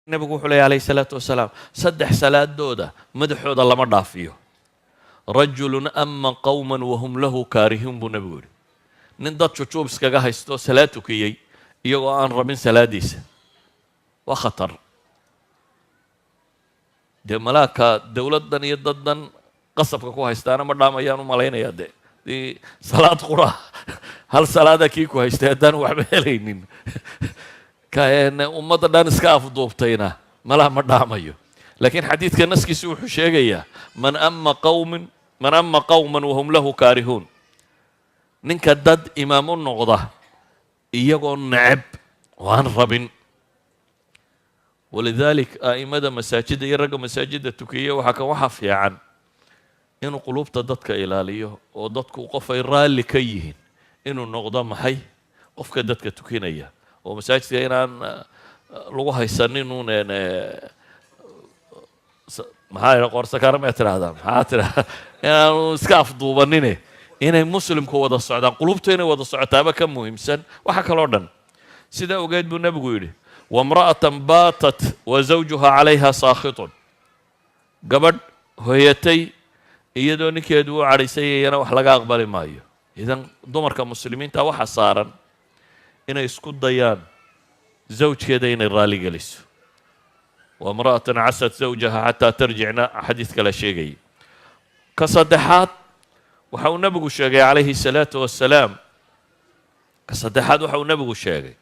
Nebigu wuxuu leeyahy, calayhi salaatu wasalaam, saddex salaadooda madaxooda lama dhaafiyo. رجل أم قوما وهم له كارهون, buu nebigu yidhi. Nin dad jujuub iskaga haysto, salaad tukiyey iyagoo aan rabin salaadiisa, waa khatar. Dee malaaka dowladdan iyo daddan qasabka ku haystaana ma dhaamayaan u malaynayaa. Dee dii salaad qura, hal salaada kii ku haystay haddaan waxba helaynin, kan ummadda dhan iska afduubtayna malaha ma dhaamayo. Laakiin xadiidka naskiisu wuxuu sheegayaa من أم قوم من أم قوما وهم له كارهون, ninka dad imaam u noqda iyagoo neceb oo aan rabin. ولذلك a'imada masaajidda iyo ragga masaajidda tukiya waxaa kan waxaa fiican inuu quluubta dadka ilaaliyo, oo dadku qof ay raalli ka yihiin inuu noqdo. Maxay qofka dadka tukinaya oo masaajidka inaan lagu haysanin uun, maxaa yidha, qoorsakaara may tidhahdaa, maxaa tidhahdaa, inaanu iska afduubanine, inay muslimku wada socdaan, qulubtu inay wada socotaaba ka muhiimsan waxa kaloo dhan. Sidaa ogeed buu nebigu yidhi: وامرأة باتت وزوجها عليها ساخط, gabadh hoyatay iyadoo ninkeedu u cadhaysayayana wax laga aqbali maayo. Idan dumarka muslimiinta waxa saaran inay isku dayaan zawjkeeda inay raali geliso. وامرأة عصت زوجها حتى ترجع, na xadiid kale sheegayay. Ka saddexaad waxa uu nebigu sheegay, calayhi الsalaatu wassalaam, ka saddexaad waxa uu nebigu sheegay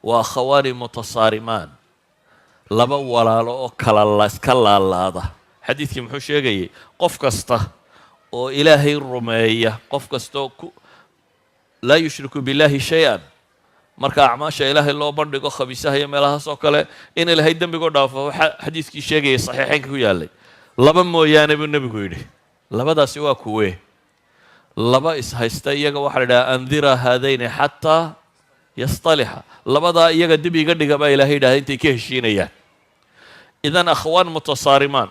waa أخوان متصارمان, laba walaalo oo kala iska laalaada. Xadiidkii muxuu sheegayay? Qof kasta oo Ilaahay rumeeya, qof kasta oo ku لا يشرك بالله شيئا, marka acmaasha Ilaahay loo bandhigo, khabiisaha iyo meelahaas oo kale, in Ilaahay dembigoo dhaafo, waxaa xadiiskii sheegayay saxiixeynka ku yaallay, laba mooyaane, buu nebigu yidhi. Labadaasi waa kuwee? Laba ishaysta, iyaga waxaa la idhaha: أنظرا هذين حتى يصطلحا. Labadaa iyaga dib iga dhiga, baa Ilaahay yidhahda, intay ka heshiinayaan. إذن أخوان متصارمان,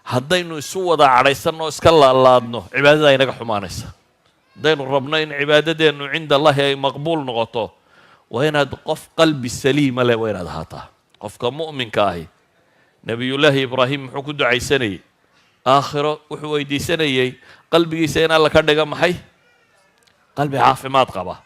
haddaynu isu wada cadhaysanno o iska laalaadno, cibaadada inaga xumaanaysa. Haddaynu rabno in cibaadadeennu عند الله ay maqbuul noqoto, waa inaad qof qalbi saliima leh, waa inaad ahaataa qofka mu'minka ahi. Nebiyullaahi Ibraahim muxuu ku ducaysanayey? Aakhiro wuxuu weydiisanayey qalbigiisa in Alla ka dhiga maxay? Qalbi caafimaad qaba.